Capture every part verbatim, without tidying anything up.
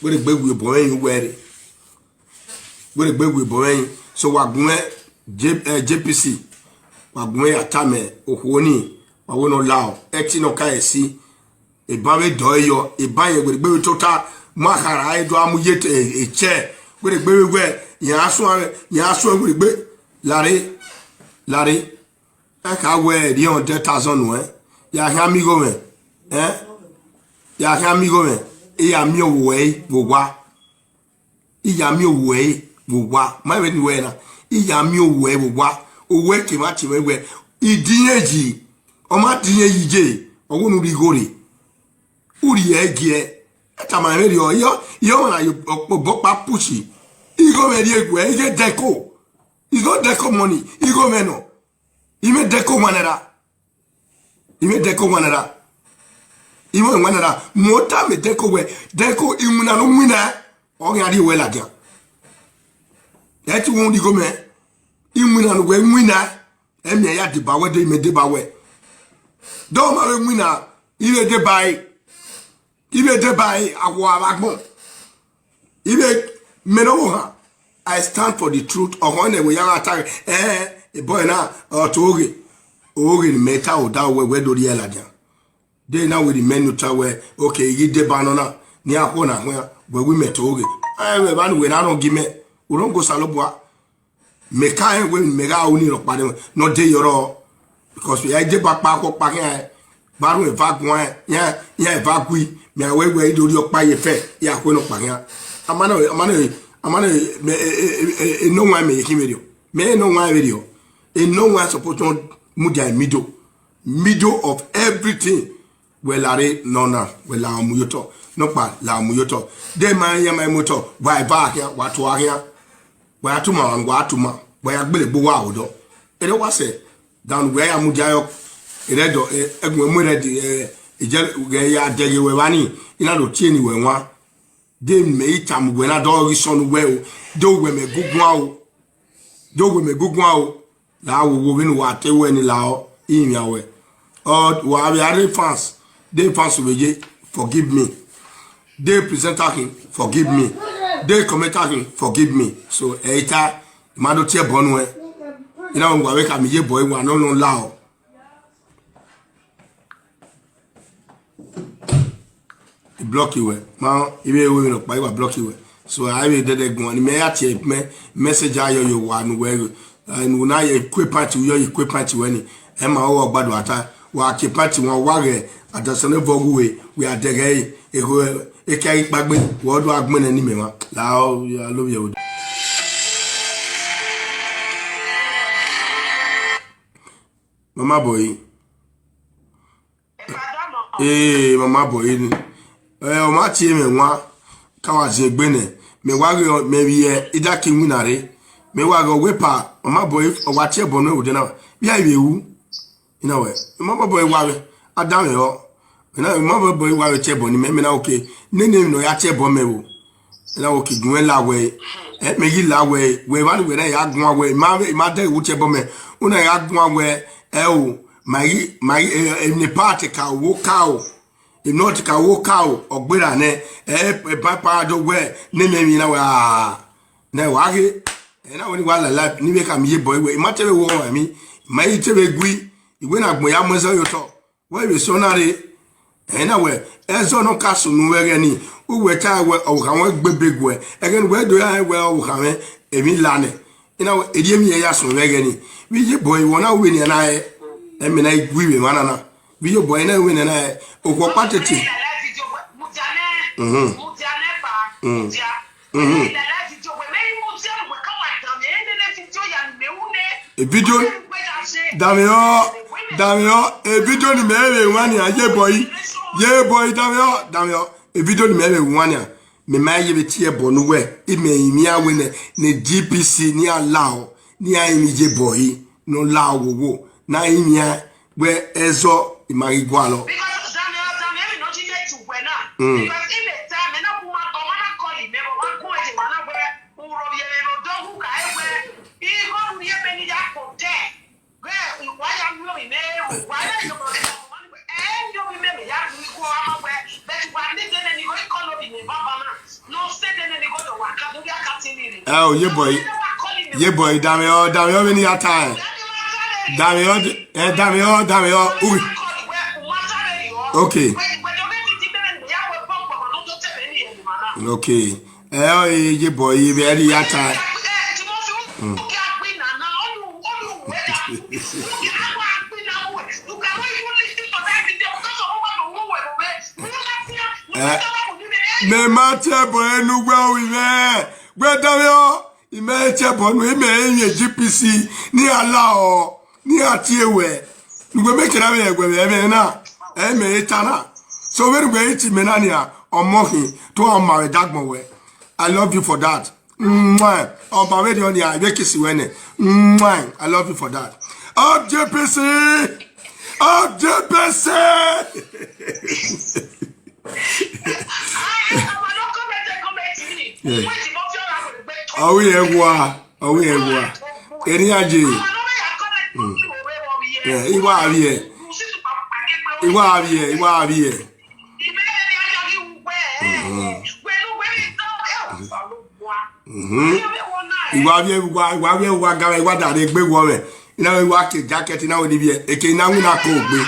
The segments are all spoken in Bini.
Wẹ rhie egbe gu obọ mwẹ yin uwẹ rre. Wẹ rhie egbe gu obọ mwẹ yin. So wa gu mwẹ J-, eh, J P C. Wa gu mwẹ ya tama okhuo ni, wa wẹ ne ọ lao. Ẹtin ne ọ ka esi. Eban vbe dọe yọ, eban yẹn wẹ rhie egbe vbe tota, mu akhara ẹre do a mu ye te-, echẹ. Wẹ rhie egbe vbe wẹ, iran suẹn, iran suẹn wẹ rhie egbe. Lare, lare. Ẹ ka wẹ rhie hundred thousand nuẹn, ya khian miẹn igho mwẹ, eh? Ya khian miẹn igho mwẹ, I ya miẹn owẹ vbe owa. I ya miẹn owẹ vbe owa, ma vbe ni wẹ na, I ya miẹn owẹ vbe owa, owẹ ke ma tie mwẹ wẹ, I diẹn yi, ọ ma diẹn yi ye, ọ wẹ ne u rhie igho rre. U rhie ẹgiẹ, ẹ tama mwẹ rriọ, iyọ, iyọ na ye ọkpọkpa pushi, igho mwẹ rhie guẹ, I ghe dẹko, igho dẹko money, igho mwẹ nọ, I mwẹ dẹko wan nẹ ra. I mwẹ dẹko wan nẹ ra. I mwẹ wan nẹ ra. Mu ota mẹ dẹko wẹ, dẹko iwinna ne u winna, ọ ghi a rhie wẹ ladian. Ẹ te wẹ u rhie igho mwẹ, iwinna ne uwẹ winna, ẹ miẹn ya deba wẹ, de imẹ deba wẹ. De ọ ma vbe winna, I vbe deba ẹre. I vbe deba ẹre, a wọ avbe agbọn. I vbe, mẹ ne ọvbokhan, I stand for the truth. Ọghọn nẹ wẹ ya gha ta, eh, ebọ na, ọ to ghe. Oghe ne mẹ ta odaro wẹ, wẹ do rhie ladian. De na wẹ ne imẹ nota wẹ, okay, I ghi deba nọ na, ne iran khuọ na khuan, wẹ wẹ imẹ to ghe. Ẹ, wẹ evba ne uwẹ na rhọngiẹ mẹ, u rhọngiẹ Osanobua. Mẹ ka rẹn wẹ mẹ gha ru ni rhọkpa ne ọ de yọrọ, because ya deba kpa, ọkpa khian, ba rhun eva guan, iran, iran eva gui, mẹ a wẹ wẹ I do rhie ọkpa ye fẹ, ya khuẹ ne ọkpa khian. A ma nọ, a ma nọ, a ma nọ, mẹ, e, e, e, e, enọ wan mẹ ye khin vberriọ. Mẹ enọ wan vberriọ. Enọ wan suppose to mudia middle, middle of everything. Wẹ lare nọ na, wẹ la mu ye otọ, nọkpa la mu ye otọ. De ma iran ma mu otọ, wa eva khian, wa tua khian. Wa ya tuma, wa tuma, wa ya gbele gbe uwa odọ. Ere wa sẹ, dan wẹ ya mudia yọ, ere dọ, e, ẹgun mu ere di, e, ijẹ ghẹ ya dẹghe wẹ vba ni, I na do tie ni wẹ wan. De mẹ I tama uwẹ na, dọ ghi sọnna uwẹ o, de uwẹ mẹ gu guan o, de uwẹ mẹ gu guan o. La wo wo vbene uwa te wẹ ni la ọ, I miẹn wẹ. Ọ, wa vbe a rre fans, de fans vbe ye, forgive me. De presenter khin, forgive me. De commenter khin, forgive me. So, ẹ i ta, I ma do tie ẹbọ nuẹn. I na wa vbe khama iye bọ, I wa nọ nọ la ọ. I block wẹ, ma, I vbe ru emwi nọkpa, I wa block wẹ. So, a vbe dẹdẹ guan, ne imẹ ya tie mẹ message ayọ ye owa ne uwẹ, ne u na ye kue pant, u yọ ye kue pant wẹ ni, ẹ ma ọghe ọgbadua ta, wa tie pant wan, wa ghẹ adasọn ne vọ ghu we, wẹ a dẹghẹ ẹre, ekẹ ghi kpaegbe, wẹ ọ do a gbẹnnẹ ne imẹ mwa, la ọ, ya lovbiẹ vbe odẹ. Mama boy. Ee, mama boy ni. Ẹ, ọ ma tie mwẹ wan, ka wa ziengbe nẹ. Mẹ wa ghe, mẹ vbe idaki winna rre. Mẹ wa ghe ọghe pa, mama boy, ọ wa tie ẹbọ nẹ odẹ na. Vbe a vbe ru? I na wẹ, mama boy wa vbe, a danmwehọ. I na, mama boy wa vbe tie ẹbọ ne imẹ, mẹ na okay. Nene emwi ne ọ ya tie ẹbọ mẹ vbo. I na okay, gun la wẹ, ẹ, mẹ ghi la wẹ, wẹ vbene wẹ na ya guan wẹ, I ma, I ma dẹ ru tie ẹbọ mẹ. U na ya guan wẹ, ẹ o, ma ghi, ma ghi, ẹ, emwi ne part ka wo ka o. Emwi ne ọ te ka wo ka o, ọ gberra nẹ, ẹ, ẹ, ba pa do wẹ, nene emwi na wẹ, ah, nẹ wa ghe. Ẹ na wẹ ne wa la live, ne I vbe khama iye bọ wẹ, I ma te vbe wo ọmwa emwi, I ma i te vbe gui, I wẹ ne agbọn ya mu ẹzọ ye otọ. Wẹ vbe sẹ ọna rre, ẹ na wẹ, ẹzọ ne ọ ka sunu vbe ẹghẹ ni, uwẹ ta wẹ ọvbokhan mwẹ gbe be guẹ, ẹghẹ ne uwẹ do ya rẹn wẹ ọvbokhan mwẹ, emwi la nẹ. I na wẹ, erriọ emwi ya sunu vbe ẹghẹ ni, vbe iye bọ wẹ ọna wẹ nian na rẹn, ẹ mẹ na i gui vbe emwa na na. Vbe iye bọ wẹ na wẹ nian na rẹn, okhuo ọkpa tete. Mhm. Mhm. E video, danmwehọ, danmwehọ, e video ni mẹ vbe wan nian, ye bọ yi, ye bọ yi, danmwehọ, danmwehọ, e video ni mẹ vbe wan nian, mẹ ma ye vbe tie ẹbọ ne uwẹ, imẹ i miẹn wẹ nẹ, ne G P C ne iran la ọ, ne iran rinmwian ye bọ yi, ne ọ la ọ wowo, ne a rinmwian wẹ ẹzọ I ma ghi gualọ. Because danmwehọ, danmwehọ, emwi ne ọ ti ye te uwẹ na. Mm. Because imẹ ta, mẹ na gu ma, ọ ma na call imẹ, ọ ma gu ẹdẹ, ma na wẹ, u ro vbe ẹmwẹ ne odọ hu ka ẹwẹ, igho rhie ebe ni ya kpotẹ. Wẹ, wa ya miẹn ovbi mwẹ, wa ya yọ, ẹ, miẹn ovbi mwẹ, mẹ ya gu igho ọmọ wẹ, but wa ni dene ni igho ikọ ne ovbi mwẹ baba na. Ẹ o, ye boy, ye boy, danmwehọ, danmwehọ vbene I ya ta ẹn. Danmwehọ, ẹ, danmwehọ, danmwehọ. Ui. Okay. Okay. Ẹ, ọ, ye boy, vbe ẹre I ya ta ẹn. Eh, mẹ ma tie ẹbọ ẹre ne uwẹ ru mwẹ, wẹ danmwehọ, imẹ i tie ẹbọ nu, imẹ i mwẹ G P C, ne iran la ọ, ne iran tie wẹ, ne uwẹ mẹ kere vbe ẹguẹ vbe ẹmwẹ na, ẹ i mẹ i ta na. So vbene uwẹ i tie mẹ na nian, ọmọ khin, te ọ ma vbe dagbọn wẹ. I love you for that. Mwah. Ọba vberriọ nian, I vbe kiss wẹ nẹ. Mwah. I love you for that. Up G P C! Up G P C! Yeah. Ọ wẹ irẹn wa, ọ wẹ irẹn wa. Eni aje. Yeah, I wa vbiẹ. I wa vbiẹ, I wa vbiẹ. Mhm. Mhm. I wa vbiẹ, I wa, I wa vbiẹ, I wa ga, I wa da rre egbe wọ mwẹ. I na wẹ I wa ke jacket, I na wẹ ne I vbiẹ, eke I na winna ko gbe.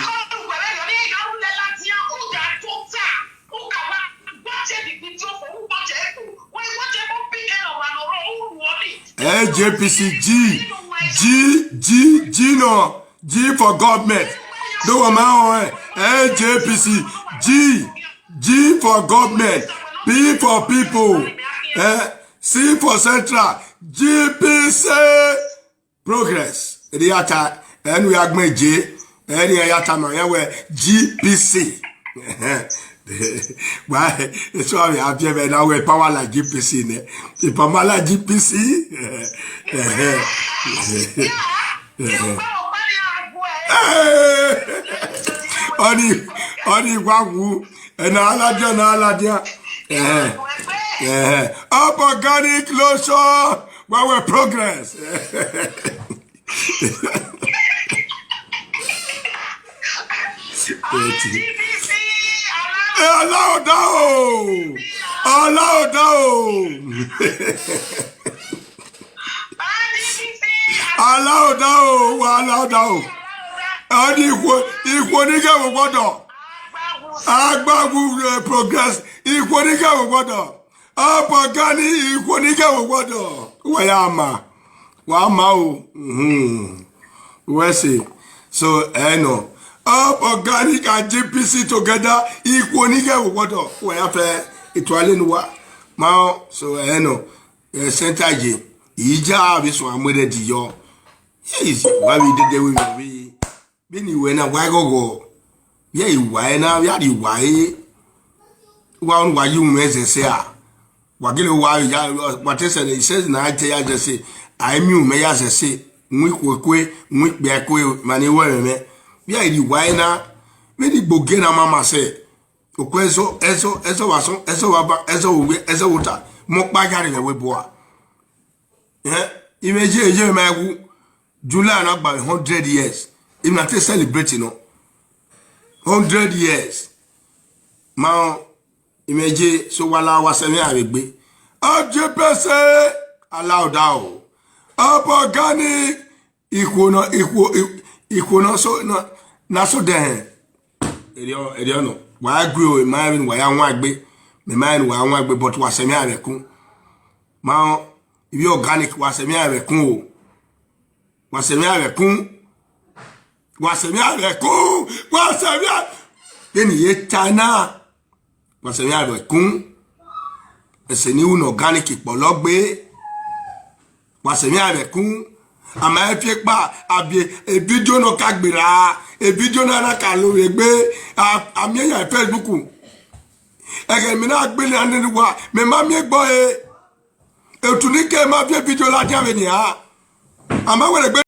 Ẹ, G P C, G, G, G, G nọ, G for government. Do wẹ ma họn ẹn, ẹ, G P C, G, G for government, P for people, ẹ, C for central, G P C progress. Eni ya ta, ẹ, ne u ya gbẹn je, ẹ, ne iran ya tama iran wẹ G P C. Wa, eso avbe a viẹ vbe na wẹ power like G P C nẹ. Power like G P C. Ọni, ọni wa wu. Ẹ na ladian, na ladian. Eh, eh. Up Organic lotion. Wa wẹ progress. Ẹ, ọla ọdọ o! Ọla ọdọ o! Ọla ọdọ o! Wa ọla ọdọ o! Ọ ni ikhuo, ikhuo ni ghẹ vbe wọdọ. Agbagbu, eh, progress. Ikhuo ni ghẹ vbe wọdọ. Up Organic, ikhuo ni ghẹ vbe wọdọ. Wa ya ma. Wa ma o. Mhm. Wẹ se. So, ẹ nọ. Up Organic and G P C together, ikhuo ni ghẹ vbe wọdọ. Wa ya fẹ etuale ne uwa. Ma, so, ẹ nọ. Ẹ, center ye. Ija vbe suẹn a mu ẹre di yọ. Yes, wa vbe dede wẹ vbe. Vbene I wẹ na, wa i ghọghọ. Vbe I wa ẹre na, vbe a rhie uwa ẹre. Wa ọnii wa ye umwẹ zẹse a. Wa gele wa ya, wa te sẹ, isẹ na te ya zẹse. A i miẹn umwẹ ya zẹse. Mu ikhuo kue, mu ikpia kue, ma ni wẹ ẹmwẹ. Vbe a rhie uwa ẹre na. Vbene igbogie na ma ma sẹ. Okue ẹzọ, ẹzọ, ẹzọ vbe asọn, ẹzọ vbe aban, ẹzọ vbe uwẹ, ẹzọ vbe ota. Mẹ ọkpa ya rre vbe ẹvbo ẹbua. Eh, imẹ ye, ye ma wu. July na gba hundred years. Imẹ na te celebrate nọ. Hundred years. Ma, imẹ ye, so wa la wa sẹ mwẹ a vbe gbe. Up G P C, ala ọda o. Up Organic, ikhuo nọ, ikhuo, ikhuo nọ so, nọ, na so dẹhẹn. Erriọ, erriọ nọ. Wa gbe o, ma rẹn vbene wa ya wan egbe. Mẹ ma rẹn ne wa wan egbe, but wa sẹ mwẹ a vbe ẹkun. Ma, ivbi Organic, wa sẹ mwẹ a vbe ẹkun o. Wa sẹ mwẹ a vbe ẹkun. Wa sẹ mwẹ a vbe ẹkun. Wa sẹ mwẹ a. Vbene I ye ta na. Wa sẹ mwẹ a vbe ẹkun. Ẹse ne I ru ne Organic kpọlọ gbe. Wa sẹ mwẹ a vbe ẹkun. A ma fi ekpa, a biẹ, e video nọ ka gberra, e video na na ka lo vbe egbe, a, a miẹn ya Facebook. Ẹghẹ mẹ na gbele a nene uwa, mẹ ma miẹn egbe ọre. Etu ni ke ma viẹ video ladian vbe nian. A ma wẹ egbe.